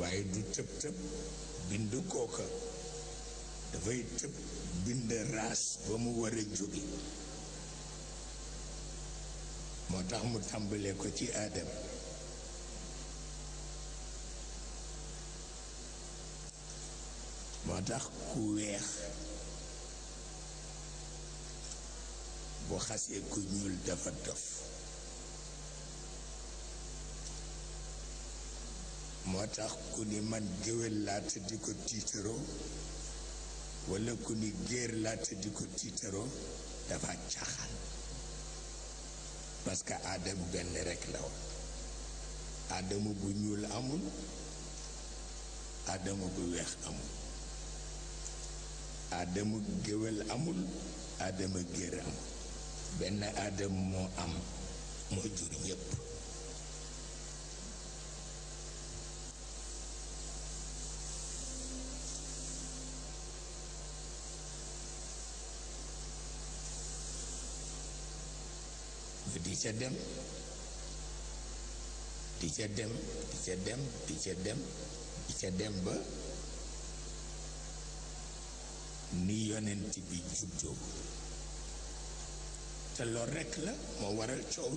waaye du tëb tëb bind kooka dafay tëb bind raas ba mu war a jóge moo tax mu tàmbalee ko ci aadam moo tax ku weex bu xasee ku ñuul dafa dof moo tax ku ni man géwél laa te di ko tiitaroo walla ku ni géer laa te di ko tiitaroo dafa caaxaan parce que aadam benn rekk la woon aadama bu ñuul amul aadama bu weex amul aadama géwél amul aadama géer amul benn aadam moo am moo jur ñépp di ca dem di ca dem di ca dem di ca dem di ca dem ba ni yonent bi juddoo te lool rekk la moo waral coow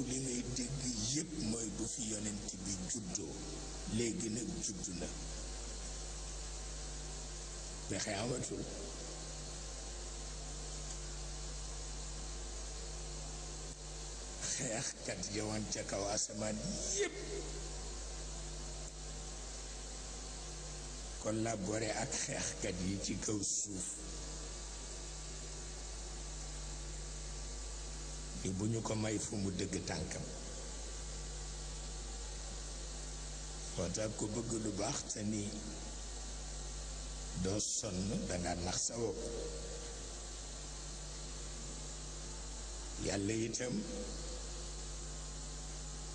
li ngay dégg yépp mooy bu fi yonent bi juddoo léegi nag juddu na pexe amatul xeexkat yawan ca kaw asamaan yépp collaboré ak xeexkat yi ci kaw suuf ni bu ñu ko may fu mu dëgg tànkam moo tax ku bëgg lu baax te ni doo sonn danga nax sa bopp yàlla itam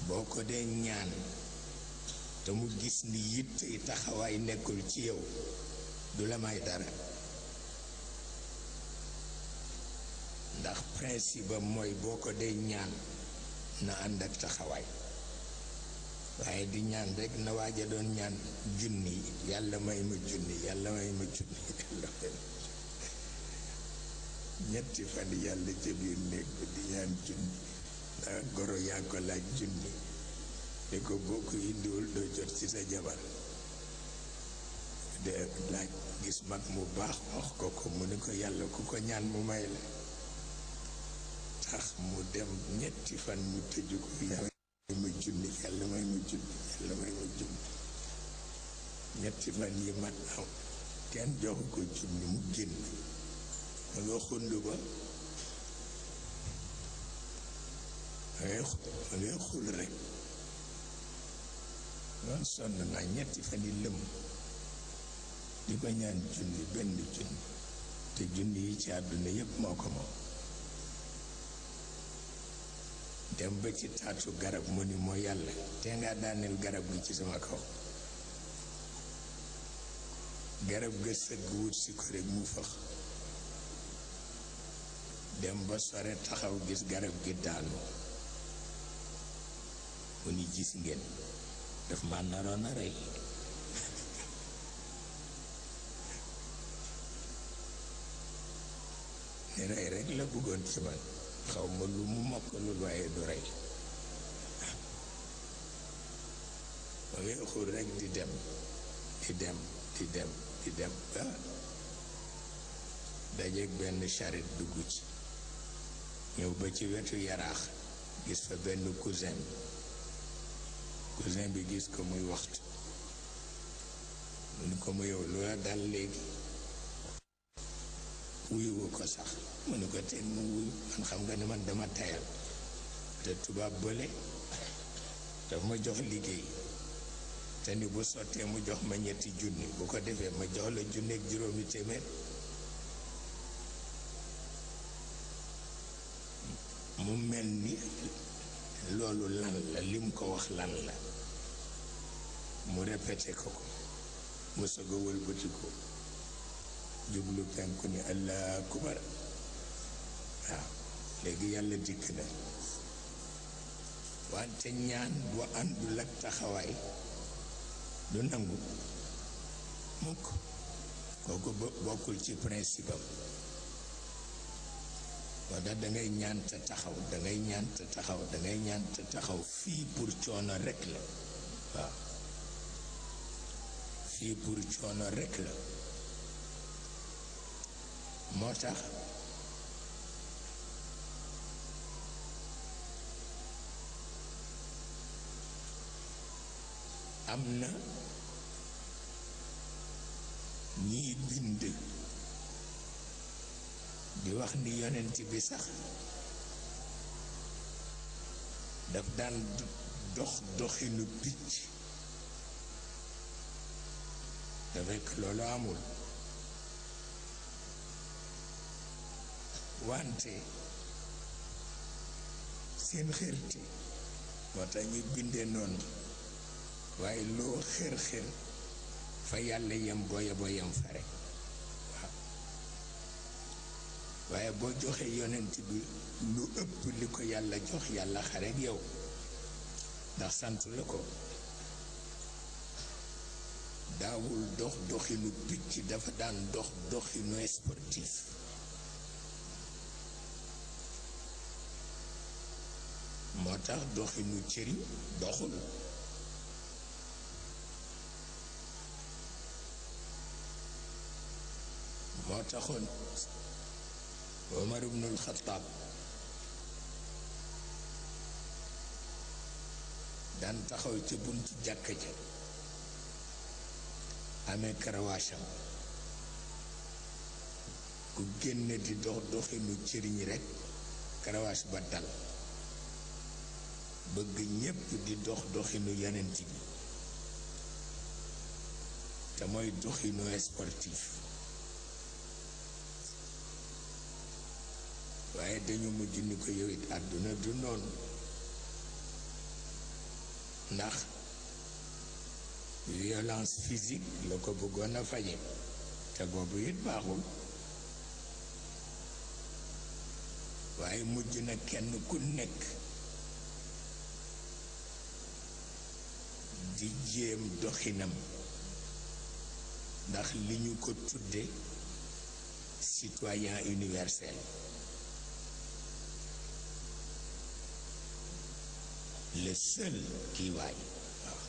boo ko dee ñaan te mu gis ni yitte taxawaay nekkul ci yow du la may dara ndax principe ba mooy boo ko dee ñaan na ànd ak taxawaay waaye di ñaan rekk na waaja doon ñaan junni yàlla may ma junni yàlla may ma junni ñetti fan yàlla ca biir néeg bi di ñaan junni ndax goro yaa ko laaj junni ne ko boo ko indiwul doo jot ci sa jabar de laaj gis mag mu baax wax ko mu ne ko yàlla ku ko ñaan mu may la tax mu dem ñetti fan mu tëju ko yàlla may ma junni yàlla may ma junni yàlla may ma junni ñetti fan yi mat am kenn joxu ko junni mu génn ma nga xund ba ma ngay xul rek noon sonn naa ñetti fan yi lëm di ko ñaan junni benn junni te junni yi ci àdduna yépp moo ko moom dem ba ci taatu garab mu ni moo yàlla te nga daaneel garab gi ci sama kaw garab ga sëgg wut si ko rek mu fëx dem ba sore taxaw gis garab gi daanu mu ni gis ngeen daf ma naroon a rey ne rey rek la bëggoon ci man xaw ma lu mu mokkalul waaye du rey ma ngay xur rek di dem di dem di dem di dem ba dajeeg benn charrette dugg ci ñëw ba ci wetu yaraax gis fa benn cousin bi gis ko muy waxtu mu ni ko mu yow lu la dal léegi wuyuwu ko sax mu ni ko teen mu wuyu man xam nga ni man dama tayal te tubaab bële daf ma jox liggéey te ni bu sottee mu jox ma ñetti junni bu ko defee ma jox la junni ak juróomi téeméer mu mel ni loolu lan la lim ko wax lan la mu répété ko mu soog a wëlbati ko jublu penku ni allah akbar waaw léegi yàlla dikk na wante ñaan bu àndul ak taxawaay du nangu mukk kooku bokkul ci principe am moo tax dangay ñaan te taxaw dangay ñaan te taxaw dangay ñaan te taxaw fii pour coono rekk la waaw fii pour coono rekk la moo tax am na ñiy bind di wax ni yonent bi sax daf daan dox doxinu picc te fekk loolu amul wante seen xërte moo tax ñu bindee noonu waaye loo xër-xër fa yàlla yem booya boo yem fa rek waaw waaye boo joxee yonent bi lu ëpp li ko yàlla jox yàlla xare ak yow ndax sant la ko daawul dox doxinu picc dafa daan dox doxinu sportif moo tax doxinu cëriñ doxul moo taxoon Omar ibnul Xattaab daan taxaw ci buntu jàkka ja amee karawaasam ku génn di dox doxinu cëriñ rekk karawaas ba dal bëgg ñépp di dox doxinu yonent bi te mooy doxinu sportif waaye dañu mujj ni ko yow it àdduna du noonu ndax violence physique la ko bëggoon a faje te boobu it baaxul waaye mujj na kenn ku nekk di jéem doxinam ndax li ñu ko tudde citoyen universel le seul kii waay waaw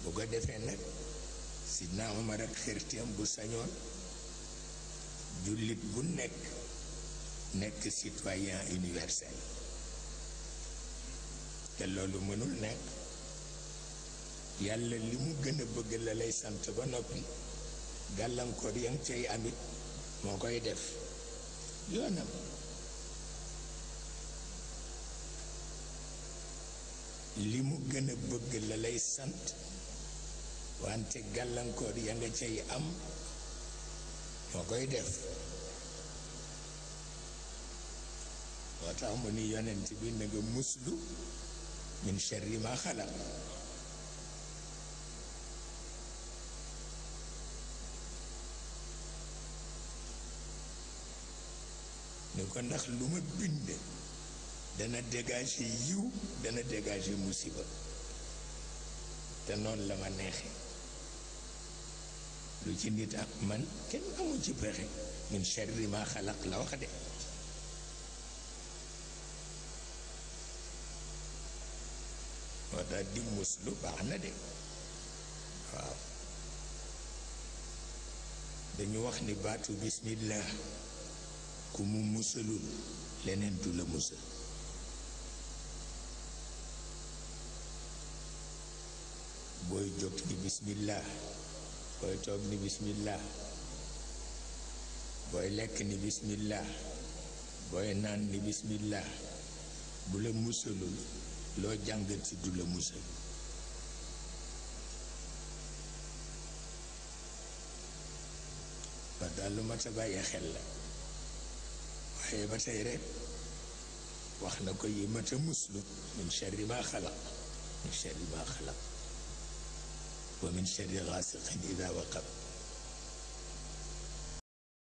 bu ko defee nag Sidna Omar ak xërteem bu sañoon jullit bu nekk citoyen universel te loolu mënul nekk yàlla li mu gën a bëgg la lay sant ba noppi gàllankoor yang cay amit moo koy def yoonam li mu gën a bëgg la lay sant wante gàllankoor ya nga cay am moo koy def moo tax mu ni yonent bi na nga muslu min sharri ma xalaq ni ko ndax lu ma bind dana dégager yiw dana dégager musiba te noonu la ma neexe lu ci nit ak man kenn amu ci pexe min sharri ma xalaq la wax de moo tax di muslu baax na de waaw dañu wax ni baatu bismillah ku mu musalul leneen du la musal booy jóg ni bismillah booy toog ni bismillah booy lekk ni bismillah booy naan ni bismillah bu la musalul loo jàngati du la musal ba daal lu mat a bàyyi xel la waaye ba tey rek wax na ko yi mat a muslu min sharri ma xalaq min sharri ma xalaq wa min sharri gaasiqin ida waqab